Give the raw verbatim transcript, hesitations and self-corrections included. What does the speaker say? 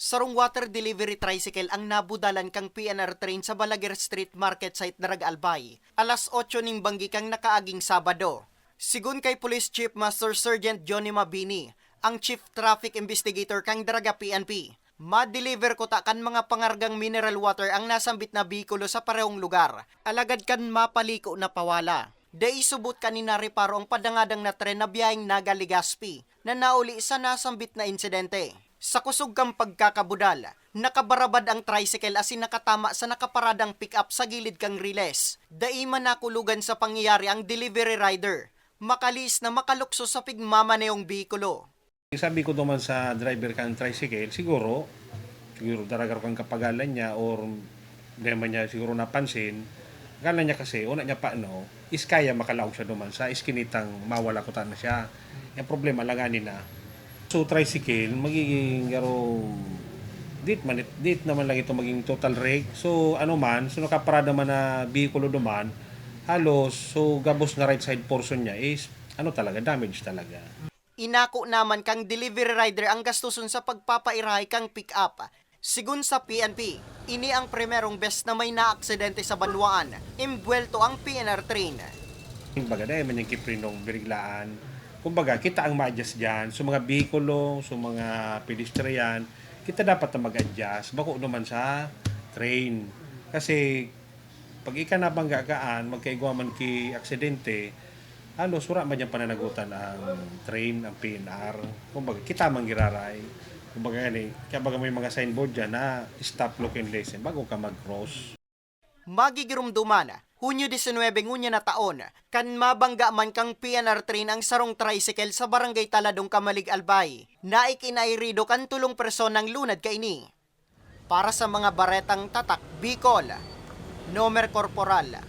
Sarong water delivery tricycle ang nabudalan kan P N R train sa Balaguer Street Market site Daraga, Albay, alas otso ning banggi kan nakaaging Sabado. Sigon kay Police Chief Master Sergeant Johnny Mabini, ang Chief Traffic Investigator kan Daraga P N P, madeliver kuta kan mga pangargang mineral water ang nasambit na behikulo sa parehong lugar, alagad kan mapaliko na pawala. Dai subot kan nareparo ang padangadang na tren na biyaheng Naga-Legazpi na nauli sa nasambit na insidente. Sa kusog kan pagkakabudal, nakabarabad ang tricycle asin nakatama sa nakaparadang pick-up sa gilid kan riles. Dai man nakulogan sa pangyayari ang delivery rider. Makalihis na makalukso sa pigmamanehong behikulo. Sabi ko duman sa driver kan tricycle, siguro, siguro daraga kan kapagalan niya or di man niya siguro napansin. Akala niya kasi, una niya pa, no, is kaya makalaog siya duman sa iskinitang mawala kuta na siya. Yung problema, alanganin na. So, tricycle, magiging garo, dit man, dit naman lagi ito maging total wreck. So, ano man, so nakaparada man na behikulo duman, halos, so gabos na right side portion niya is, ano talaga, damage talaga. Inako naman kan delivery rider ang gastuson sa pagpapairahay kan pick-up. Sigon sa P N P, ini ang primerong bes na may naaksidente sa banwaan, imbuwelto ang P N R train. Kumbaga, dahil man yung kiprinong biriglaan. Kumbaga, kita ang ma-adjust dyan. So, mga behikulo, so, mga pedestrian, kita dapat na mag-adjust. Bako naman sa train. Kasi, pag ika nabangga kaan, magkaigwa man ki aksidente, halos wala man dyan pananagutan ang train, ang P N R. Kumbaga, kita man giraray. Kumbaga, gani, kaya baga may mga signboard dyan na stop, look, and listen bago ka mag-cross. Magigiromdoman, Hunyo disinwebe ngunyan na taon, kan mabangga man kang P N R train ang sarong tricycle sa Barangay Taladong, Camalig, Albay. Naik-inahirido kan tolong personang lunad kaini. Para sa mga baretang tatak Bicol, Nomer Corporal,